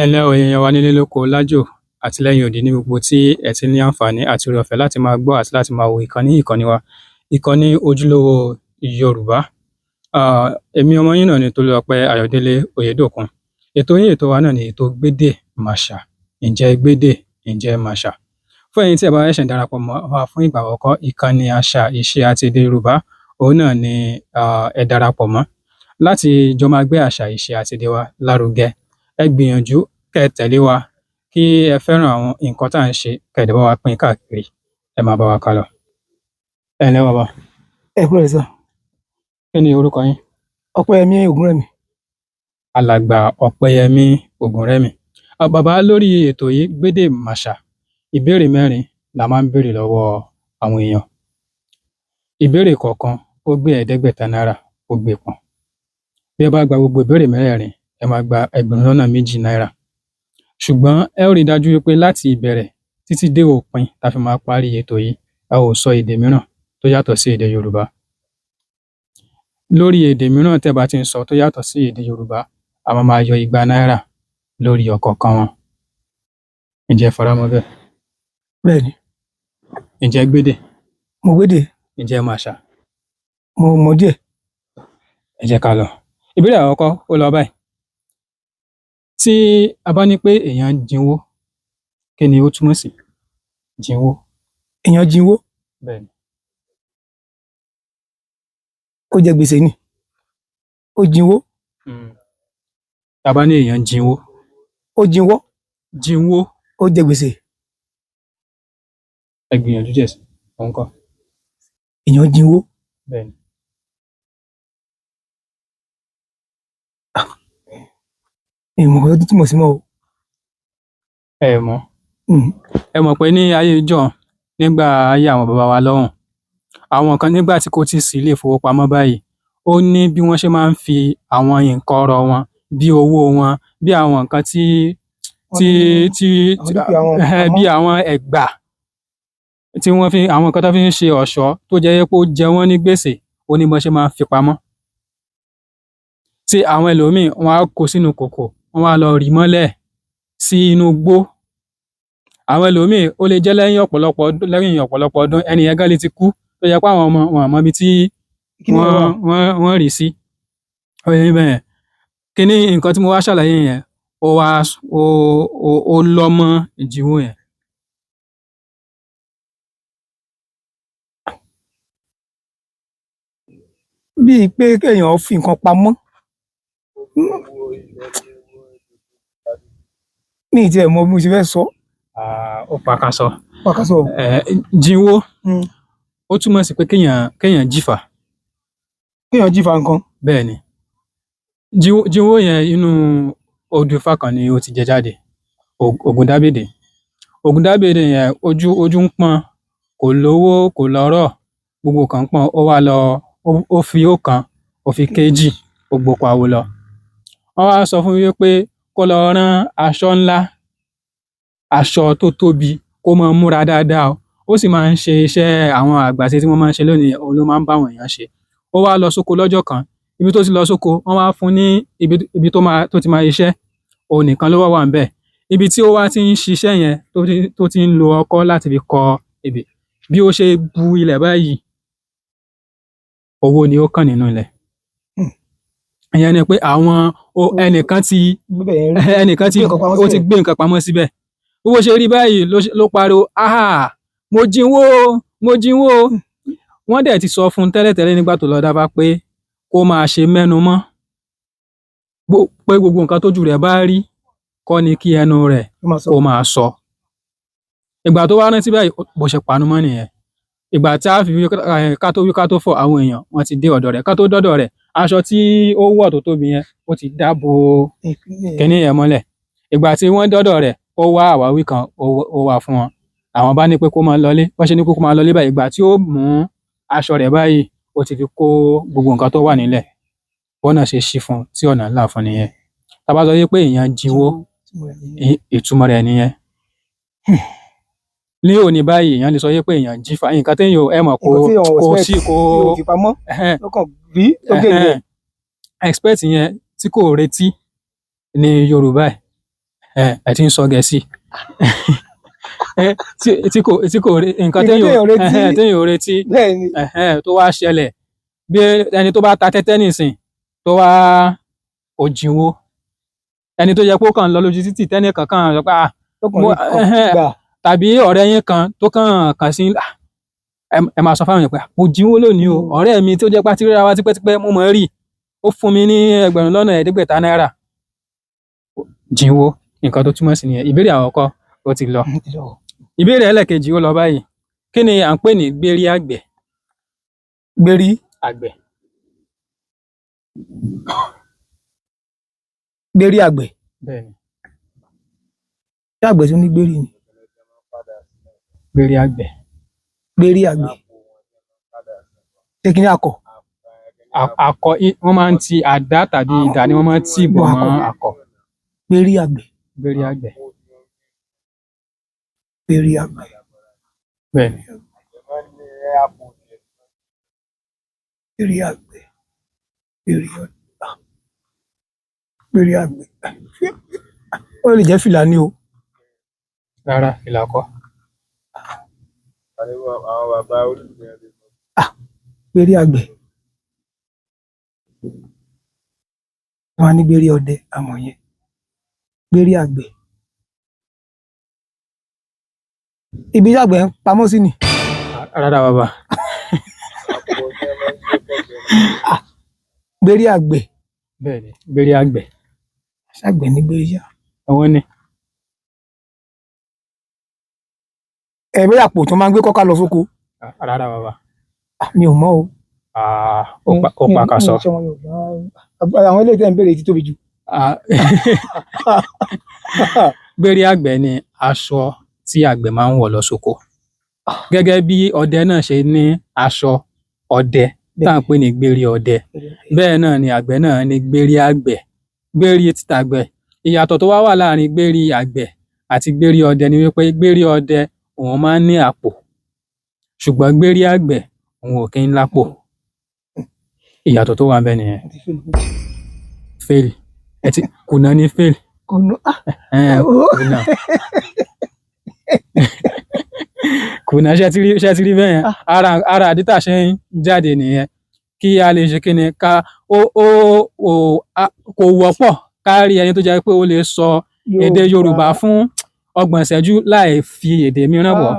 Ẹ ǹlẹ́ o, ẹ̀yin èèyàn wa nílé lóko lájò àti lẹ́yìn odi ní gbogbo tí ẹ ti ní àǹfààní àti oore ọ̀fẹ́ láti máa gbọ́ àti láti máa wo ìkànnì yìí, ìkànnì wa, ìkànnì Ojúlówó Yorùbá. Èmi ọmọ yín náà ni Tolúlọpẹ́ Ayọ̀délé Oyèdòkun. Ètò yín ètò wa náà ni ètò Gbédè Màṣà. Ǹjẹ́ gbédè, ǹjẹ́ màṣà? Fún ẹ̀yin tí ẹ bá ṣẹ̀ṣẹ̀ ń darapọ̀ mọ́ wa fún ìgbà àkọ́kọ́, ìkànnì àṣà, ìṣe àti èdè Yorùbá, òun náà ni ẹ darapọ̀ mọ́ láti jọ máa gbé àṣà, ìṣe àti èdè wa lárugẹ. Ẹ gbìyànjú kẹ́ ẹ tẹ̀lé wa, kí ẹ fẹ́ràn àwọn nǹkan tá à ń ṣe, kẹ́ ẹ dẹ̀ bá wa pín káàkiri. Ẹ máa bá wa ká lọ. Ẹ ǹlẹ́ bàbá. Ẹ kúrọ̀lẹ́ sà. Kí ni orúkọ yín? Ọpẹ́yẹmí Ògúnrẹ̀mí. Alàgbà Ọpẹ́yẹmí Ògúnrẹ̀mí. Bàbá, lórí ètò yìí Gbédè Màṣà, ìbéèrè mẹ́rin la máa ń béèrè lọ́wọ́ àwọn èèyàn. Ìbéèrè kọ̀ọ̀kan ó gbé 500 náírà, ó gbé pọ̀n. Bí ẹ bá gba gbogbo ìbéèrè mẹ́rẹ̀ẹ̀rin, ẹ máa gba 2,000 náírà. Ṣùgbọ́n ẹ ó rí i dájú wípé láti ìbẹ̀rẹ̀ títí dé òpin tá fi máa parí ètò yìí, ẹ ò sọ èdè mìíràn tó yàtọ̀ sí èdè Yorùbá. Lórí èdè mìíràn tẹ́ bá ti ń sọ tó yàtọ̀ sí èdè Yorùbá, a máa máa yọ 200 náírà lórí ọ̀kọ̀ọ̀kan wọn. Ǹjẹ́ ẹ faramọ́ bẹ́ẹ̀? Bẹ́ẹ̀ni. Ǹjẹ́ ẹ gbédè? Mo gbédè. Ǹjẹ́ ẹ màṣà? Mo mọ̀ díẹ̀. Ẹ jẹ́ ká lọ. Ìbéèrè àkọ́kọ́ ó lọ báyìí. Tí a bá ní pé èèyàn ń jínwó, kí ni ó túmọ̀ sí? Jínwó. Èèyàn jínwó. Bẹ́ẹ̀ni. Ó jẹ gbèsè ni. Ó jínwó. Tá a bá ní èèyàn jínwó. Ó jínwọ́. Jínwó. Ó jẹ gbèsè. Ẹ gbìyànjú díẹ̀ sí i. Òun kọ́. Èèyàn jínwó. Bẹ́ẹ̀ni. Mi ò mọ̀ nǹkan tó túmọ̀ sí mọ́ o. Ẹ mọ̀. Ẹ mọ̀ pé ní ayé ijọ́un, nígbà ayé àwọn bàbá wa lọ́hùn, àwọn kan nígbà tí kò tíì sí ilé ìfowópamọ́ báyìí, ó ní bí wọ́n ṣe máa ń fi àwọn nǹkan ọrọ̀ wọn, bí owó wọn, bí àwọn nǹkan tí tí tí Àwọn dúkìá wọn bí àwọn ẹ̀gbà tí wọ́n fi àwọn nǹkan tó fi ń ṣe ọ̀ṣọ́ tó jẹ́ pé ó jẹ wọ́n ní gbèsè, ó ní bí wọ́n ṣe máa ń fi pamọ́. Tí àwọn ẹlòmíì wọ́n á kó sínú kòkò, wọ́n á lọ rì mọ́lẹ̀ sí inú igbó. Àwọn ẹlòmíì ó lè jẹ́ lẹ́yìn ọ̀pọ̀lọpọ̀ ọdún, lẹ́yìn ọ̀pọ̀lọpọ̀ ọdún, ẹni yẹn gan lè ti kú tó jẹ́ pé àwọn ọmọ wọn ò mọ ibi tí wọ́n rì sí. Ó yé yín bẹ́yẹn. Kíní nǹkan tí mo wá ṣàlàyé yẹn, ó wá ó lọ́ mọ́ ìjínwó yẹn. Bíi pé kéèyàn fi nǹkan pamọ́. Mi ì tiẹ̀ mọ bí mo ṣe fẹ́ sọ. Ó pakasọ. Pakasọ. Jínwó, ó túmọ̀ sí pé kéèyàn jífà. Kéèyàn jífà nǹkan. Bẹ́ẹ̀ni. Jínwó yẹn inú odù Ifá kan ni ó ti jẹ jáde. Ògúndábèdè. Ògúndábèdè yẹn ojú ń pọ́n, kò lówó, kò lọ́rọ̀, gbogbo nǹkan ń pọ́n, ó wá lọ, ó fi ọ̀kan, ó fi kéjì, ó gboko awo lọ. Wọ́n wá sọ fún wípé kó lọ rán aṣọ ńlá, aṣọ tó tóbi, kó máa múra dáadáa o. Ó sì máa ń ṣe iṣẹ́ àwọn àgbàṣe tí wọ́n máa ń ṣe lónìí, òun ló máa ń bá àwọn èèyàn ṣe. Ó wá lọ sóko lọ́jọ́ kan, ibi tó ti lọ sóko, wọ́n wá fún ní ibi tó ti máa ṣiṣẹ́, òun nìkan ló wà wà ńbẹ̀. Ibi tí ó wá ti ń ṣiṣẹ́ yẹn, tó ti ń lo ọkọ́ láti fi kọ ebè, bí ó ṣe bu ilẹ̀ báyìí, owó ni ó kàn nínú ilẹ̀. Ìyẹn ni pé àwọn ẹnìkan ti ẹnìkan ti ó ti gbé nǹkan pamọ́ síbẹ̀. Bí ó ṣe rí báyìí ló pariwo, "Áà, mo jínwó o, mo jínwó o." Wọ́n dẹ̀ ti sọ fún un tẹ́lẹ̀tẹ́lẹ̀ nígbà tó lọ dáfá pé kó máa ṣe mẹ́nu mọ́. Pé gbogbo nǹkan tójú rẹ̀ bá rí kọ́ ni kí ẹnu rẹ̀ kó máa sọ. Ìgbà tó wá rántí báyìí, bó ṣe panu mọ́ nìyẹn. Ìgbà tí a fi wí ká tó wí ká tó fọ̀, àwọn èèyàn wọ́n ti dé ọ̀dọ̀ rẹ̀. Ká tó dọ́dọ̀ rẹ̀, aṣọ tí ó wọ̀ tó tóbi yẹn, ó ti dáàbò kíní yẹn mọ́lẹ̀. Ìgbà tí wọ́n dọ́dọ̀ rẹ̀, ó wá àwáwí kan, ó wá fún wọn. Àwọn bá ní pé kó máa lọlé. Bọ́n ṣe ní pé kó máa lọlé báyìí, ìgbà tí ó mú aṣọ rẹ̀ báyìí, ó ti fi kó gbogbo nǹkan tó wà nílẹ̀. Bọ́nà ṣe ṣí fún un tí ọ̀nà là fún nìyẹn. Tá a bá sọ wípé èèyàn jínwó, ìtumọ̀ rẹ̀ nìyẹn. Ní òní báyìí, èèyàn lè sọ wípé èèyàn jífà. Nǹkan téèyàn ẹ mọ̀ kò sí kò expect yẹn tí kò retí ní Yorùbá ẹ̀. Ẹ ti ń sọ Gẹ̀ẹ́sì. Tí kò nǹkan Nǹkan téèyàn ò retí. Téèyàn ò retí. Bẹ́ẹ̀ ni. Tó wá ṣẹlẹ̀ bí ẹni tó bá ta tẹ́tẹ́ nìsín tó wá òjìnwó, ẹni tó yẹ kó kàn lọ lójú títì tẹ́nì kankan sọ pé ah, Lọ́kàn ló kàn gbà. Tàbí ọ̀rẹ́ yín kan tó kàn kàn sí, ah, ẹ máa sọ fáwọn èèyàn pé, "Ah, mo jínwó lónìí o, ọ̀rẹ́ mi tó jẹ́ pé a ti ríra wa tipẹ́tipẹ́, mo mọ̀ ẹ́ rí, ó fún mi ní 75,000 náírà." Jínwó, nǹkan tó túmọ̀ sí nìyẹn. Ìbéèrè àkọ́kọ́ ó ti lọ. Ìbéèrè ẹlẹ́ẹ̀kejì ó lọ báyìí: kí ni à ń pè ní gbérí àgbẹ̀? Gbérí àgbẹ̀. Gbérí àgbẹ̀. Bẹ́ẹ̀ni. Ṣé àgbẹ̀ tún ní gbérí ni? Gbérí àgbẹ̀. Gbérí àgbẹ̀. Ṣé kí ni akọ? Akọ, wọ́n máa ń ti àdá tàbí idà ni wọ́n máa ń tì bọ̀ mọ́ akọ. Gbérí àgbẹ̀. Gbérí àgbẹ̀. Gbérí àgbẹ̀. Bẹ́ẹ̀ni. Gbérí àgbẹ̀. Gbérí àgbẹ̀. Gbérí àgbẹ̀. Ó lè jẹ́ fìlà ni o. Rárá, fìlà kọ́. Gbérí àgbẹ̀. Wọ́n á ní gbérí ọdẹ, àmọ̀ yẹn. Gbérí àgbẹ̀. Ibi tí àgbẹ̀ ń pamọ́ sí ni. Rárá bàbá. Gbérí àgbẹ̀. Bẹ́ẹ̀ni, gbérí àgbẹ̀. Ṣàgbẹ̀ ní gbérí yá. Àwọn ni. Ẹ̀mí àpò tó máa ń gbé kọ́ká lọ sóko. Rárá bàbá. Mi ò mọ̀ o. Ó pa kàsọ. Àwọn ilé ìtẹ́ ń béèrè ti tóbi jù. Gbérí àgbẹ̀ ni aṣọ tí àgbẹ̀ máa ń wọ̀ lọ sóko. Gẹ́gẹ́ bí ọdẹ náà ṣe ní aṣọ ọdẹ tá à ń pè ní gbérí ọdẹ. Bẹ́ẹ̀ náà ni àgbẹ̀ náà ní gbérí àgbẹ̀. Gbérí tàgbẹ̀. Ìyàtọ̀ tó wá wà láàrin gbérí àgbẹ̀ àti gbérí ọdẹ ni wípé gbérí ọdẹ òun máa ń ní àpò. Ṣùgbọ́n gbérí àgbẹ̀ òun ò kí ń lápò. Ìyàtọ̀ tó wà ńbẹ̀ nìyẹn. Fail. Ẹ ti kùnà ní fail. Kùnà. Kùnà. Kùnà, ṣé ti rí bẹ́ẹ̀ yẹn? Ara àdí tá a ṣe ń jáde nìyẹn. Kí a lè ṣe kíni ká ó ó ó kò wọ́pọ̀ ká rí ẹni tó jẹ́ pé ó lè sọ èdè Yorùbá fún 30 ìṣẹ́jú láì fi èdè mìíràn wọ̀.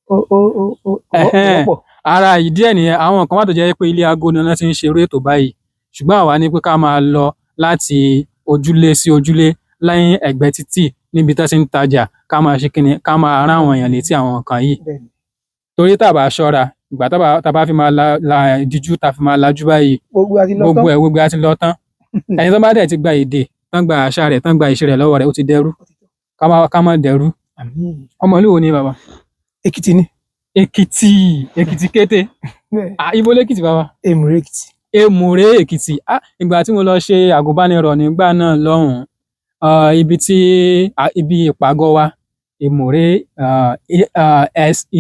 Wọ́pọ̀. Ara ìdí ẹ̀ nìyẹn. Àwọn kan wà tó jẹ́ pé ilé aago ni wọ́n ti ń ṣe irú ètò báyìí. Ṣùgbọ́n àwa ní pé ká máa lọ láti ojúlé sí ojúlé lẹ́yìn ẹ̀gbẹ́ títì níbi tí wọ́n ti ń tajà, ká máa ṣe kíni, ká máa rán àwọn èèyàn létí àwọn nǹkan yìí. Torí tá a bá ṣọ́ra, ìgbà tá a bá fi máa la ìdíjú, tá a fi máa lajú báyìí, Gbogbo ẹ̀ gbogbo á ti lọ tán. Ẹni tó bá dẹ̀ ti gba èdè, tán gba àṣà rẹ̀, tán gba ìṣe rẹ̀ lọ́wọ́ rẹ̀, ó ti dẹrú. Ká má dẹrú. Ọmọ ìlú wo ni bàbá? Èkìtì ni. Èkìtì, Èkìtì kété. Ibo l'Èkìtì bàbá? Èmùrè Èkìtì. Èmùrè Èkìtì. Ìgbà tí mo lọ ṣe àgùnbánirọ̀ nígbà náà lọ́hùn-ún, ibi tí ibi ìpàgọ́ wa, Èmùrè,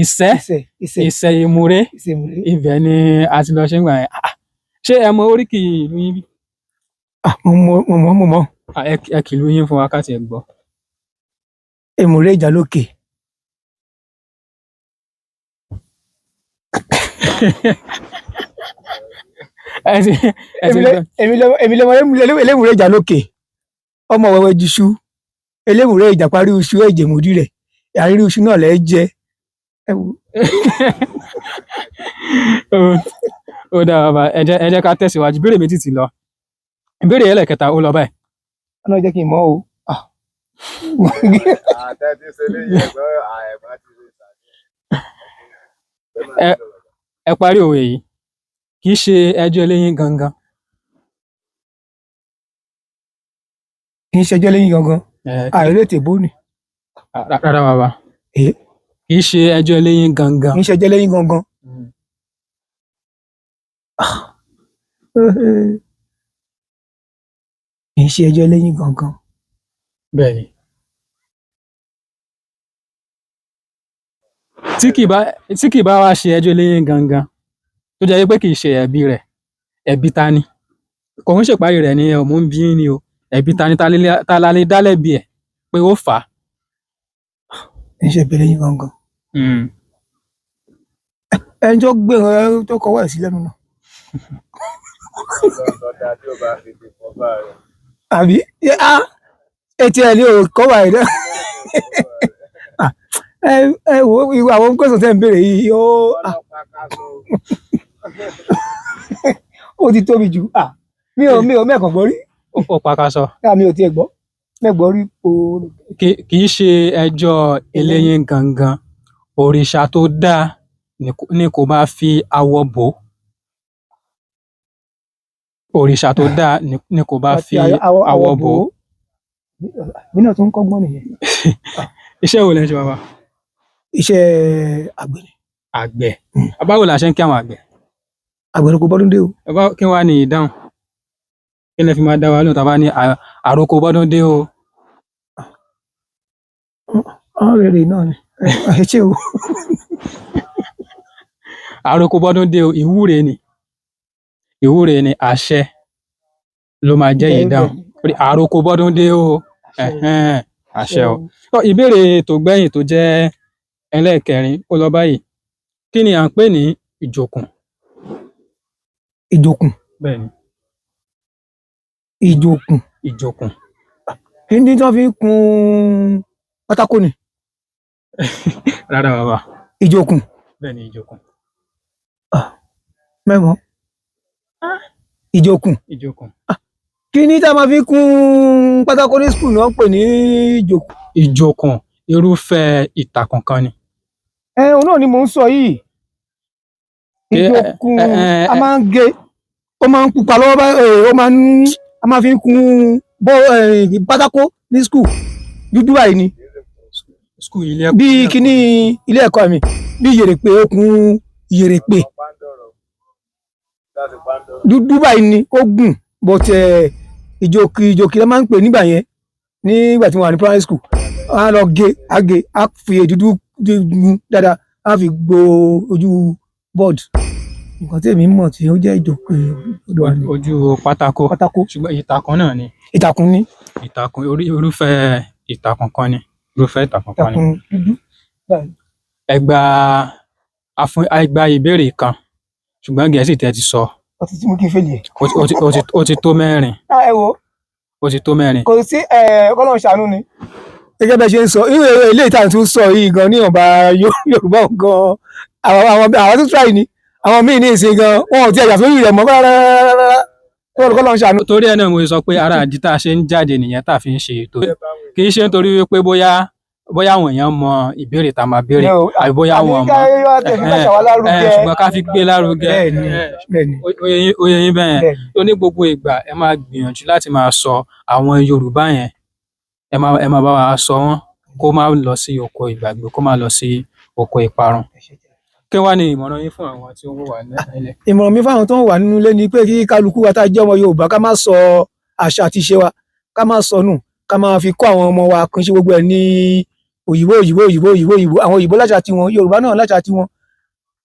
Ìṣẹ́, Ìṣẹ́ Èmùrè, ibẹ̀ ni a ti lọ ṣe ń gbà yẹn. Ṣé ẹ mọ oríkì ìlú yín bí? Mo mọ̀. Ẹ kì ìlú yín fún wa ká tiẹ̀ gbọ́. Èmùrè Ìjàlókè. Èmi lọmọ Elémùrè Ìjàlókè, ọmọ wẹ́wẹ́ jíṣú, Elémùrè Ìjàparí iṣu ẹ̀jẹ̀mùdí rẹ̀, àrírí iṣu náà lẹ́ jẹ. Ó dáa bàbá, ẹ jẹ́ ká tẹ̀síwájú. Ìbéèrè méjì ti lọ. Ìbéèrè ẹlẹ́kẹta ó lọ báyìí. Ọ̀nà jẹ́ kí n mọ̀ o. Ẹ parí òwe yìí. Kì í ṣe ẹjọ́ eléyín gangan. Kì í ṣe ẹjọ́ eléyín gangan. Àìrètè bó ni. Rárá bàbá. Kì í ṣe ẹjọ́ eléyín gangan. Kì í ṣe ẹjọ́ eléyín gangan. Kì í ṣe ẹjọ́ eléyín gangan. Bẹ́ẹ̀ni. Tí kì í bá wá ṣe ẹjọ́ eléyín gangan, tó jẹ́ pé kì í ṣe ẹ̀bi rẹ̀, ẹ̀bi ta ni? Kò ń ṣèparí rẹ̀ ni mò ń bi yín ni o. Ẹ̀bi ta ni, ta la lè dá lẹ́bi ẹ̀ pé ó fà á? Ń ṣe ìbéèrè yín gangan. Ẹni tó gbé ẹ tó kọwọ́ ẹ̀ sí lẹ́nu náà. Àbí etí ẹ ní o kọ́wà ẹ̀ náà. Ẹ ẹ wo irú àwọn question tẹ́ ń béèrè yìí, ó ó ti tóbi jù. Mi ò mẹ́kàn gbọ́ rí. Ó pakasọ. Mi ò tiẹ̀ gbọ́, mẹ́gbọ́ rí o. Kì í ṣe ẹjọ́ eléyín gangan. Òrìṣà tó dáa ni kò bá fi awọ bò ó. Òrìṣà tó dáa ni kò bá fi awọ bò ó. Mi náà tún ń kọ́gbọ́n nìyẹn. Iṣẹ́ wo lẹ ń ṣe, bàbá? Iṣẹ́ àgbẹ̀ ni. Àgbẹ̀. Báwo la ṣe ń kí àwọn àgbẹ̀? Àgbẹ̀ ló kó bọ́dún dé o. Bàbá, kí wá ní ìdáhùn? Kí lẹ fi máa dá wa lóhùn tá a bá ní àròkọ bọ́dún dé o? Ọ̀hún rere náà ni, ẹ ṣé o. Àròkọ bọ́dún dé o, ìwúre ni. Ìwúre ni, àṣẹ ló máa jẹ́ ìdáhùn. Àròkọ bọ́dún dé o. Ẹ̀hẹ́n, àṣẹ o. Tó, ìbéèrè tó gbẹ̀yìn tó jẹ́ ẹlẹ́ẹ̀kẹrin, ó lọ báyìí. Kí ni à ń pè ní ìjòkùn? Ìjòkùn. Bẹ́ẹ̀ni. Ìjòkùn. Ìjòkùn. Kí ni tí wọ́n fi ń kun pátákó ni? Rárá, bàbá. Ìjòkùn. Bẹ́ẹ̀ni, ìjòkùn. Mẹ́mọ́. Ìjòkùn. Ìjòkùn. Kí ni tí a máa fi kun pátákó ní school ni wọ́n ń pè ní ìjòkùn? Ìjòkùn irúfẹ́ ìtàkùn kan ni. Ẹ òun náà ni mò ń sọ yìí. Ìjòkùn a máa ń gé, ó máa ń pupa lọ́wọ́ báyìí, ó máa ń, a máa fi ń kun pátákó ní school, dúdú báyìí ni. School, ilé ẹ̀kọ́. Bí kíní ilé ẹ̀kọ́ mi, bí yèrèpè, okùn yèrèpè dúdú báyìí ni, ó gùn, but ìjòkì, ìjòkì la máa ń pè nígbà yẹn, nígbà tí mo wà ní primary school. A lọ gé, a gé, a fi dúdú gun dáadáa, a fi gbo ojú board. Nǹkan tí èmi mọ̀ tí ó jẹ́ ìjòkì ọ̀dọ̀ wa ni. Ojú pátákó. Pátákó. Ṣùgbọ́n ìtàkùn náà ni. Ìtàkùn ni. Ìtàkùn, irúfẹ́ ìtàkùn kan ni. Irúfẹ́ ìtàkùn kan ni. Ìtàkùn dúdú. Ẹ gba afún, ẹ gba ìbéèrè kan, ṣùgbọ́n Gẹ̀ẹ́sì tẹ́ ti sọ. Ọtí tí mo kí n fèlè. Ó ti tó mẹ́rin. Ẹ wo. Ó ti tó mẹ́rin. Kò sí, Ọlọ́run ṣàánú ni. Gẹ́gẹ́ bẹ́ẹ̀ ṣe ń sọ, irú ilé ìta tó ń sọ yìí gan ní ọba Yorùbá gan, àwọn tó try ni, àwọn míì ní ìsìn gan, wọn ò tiẹ̀ yà sórí rẹ̀ mọ́ rárá. Ọlọ́run ṣàánú. Torí ẹ̀ náà mo sọ pé ara àdí tá a ṣe ń jáde nìyẹn tá a fi ń ṣe ètò. Kì í ṣe nítorí wípé bóyá àwọn èèyàn mọ ìbéèrè tá a máa béèrè àbí bóyá wọn mọ. Ṣùgbọ́n ká fi gbé lárugẹ. Ó yé yín bẹ́ẹ̀. Tó ní gbogbo ìgbà ẹ máa gbìyànjú láti máa sọ àwọn Yorùbá yẹn. Ẹ máa bá wa sọ wọ́n kó má lọ sí oko ìgbàgbé, kó má lọ sí oko ìparun. Kí wá ní ìmọ̀ràn yín fún àwọn tí ó wà nílẹ̀? Ìmọ̀ràn mi fáwọn tó ń wà nínú ilé ni pé kí kálukú wa tá a jẹ́ ọmọ Yorùbá ká má sọ àṣà àti ìṣe wa, ká má sọ nù, ká máa fi kọ́ àwọn ọmọ wa. Kì í ṣe gbogbo ẹ̀ ní òyìnbó, òyìnbó, òyìnbó, òyìnbó, òyìnbó. Àwọn òyìnbó láṣà tiwọn, Yorùbá náà láṣà tiwọn.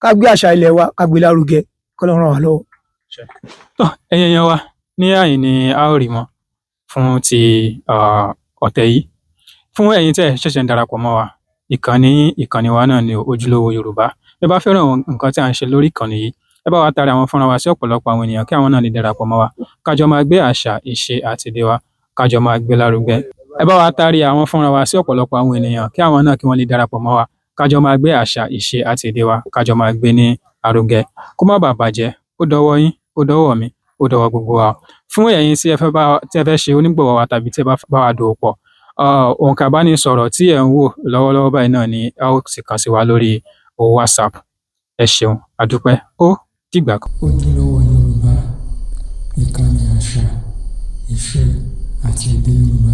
Ká gbé àṣà ilẹ̀ wa, ká gbé lárugẹ, k'Ọlọ́run ràn wá lọ́wọ́. Tọ́, ẹ̀yin èèyàn wa, ní àyìn ni a ó rí mọ́ fún ti ọ̀tẹ̀ yìí. Fún ẹ̀yin tí ẹ ṣẹ̀ṣẹ̀ ń darapọ̀ mọ́ wa, ìkànnì wa náà ni Ojúlówó Yorùbá. Bí ẹ bá fẹ́ràn nǹkan tí à ń ṣe lórí ìkànnì yìí, ẹ bá wa tari àwọn fọ́nrán wa sí ọ̀pọ̀lọpọ̀ àwọn ènìyàn kí àwọn náà lè darapọ̀ mọ́ wa. Ká jọ máa gbé àṣà, ìṣe àti èdè wa, ká jọ máa gbé lárugẹ. Ẹ bá wa tari àwọn fọ́nrán wa sí ọ̀pọ̀lọpọ̀ àwọn ènìyàn kí àwọn náà kí wọ́n lè darapọ̀ mọ́ wa. Ká jọ máa gbé àṣà, ìṣe àti èdè wa, ká jọ máa gbé ní arugẹ. Kó má bàa bàjẹ́, ó dọwọ́ yín, ó dọwọ́ mi, ó dọwọ́ gbogbo wa. Fún ẹ̀yin tí ẹ fẹ́ bá, tí ẹ fẹ́ ṣe onígbọ̀wọ́ wa tàbí tí ẹ bá bá wa dòwò pọ̀, òǹkà ìbánisọ̀rọ̀ tí ẹ̀ ń wò lọ́wọ́lọ́wọ́ báyìí náà ni a ó sì kàn sí wa lórí WhatsApp. Ẹ ṣeun, a dúpẹ́, ó dìgbà kan. Ojúlówó Yorùbá, ìkànnì àṣà, ìṣe àti èdè Yorùbá.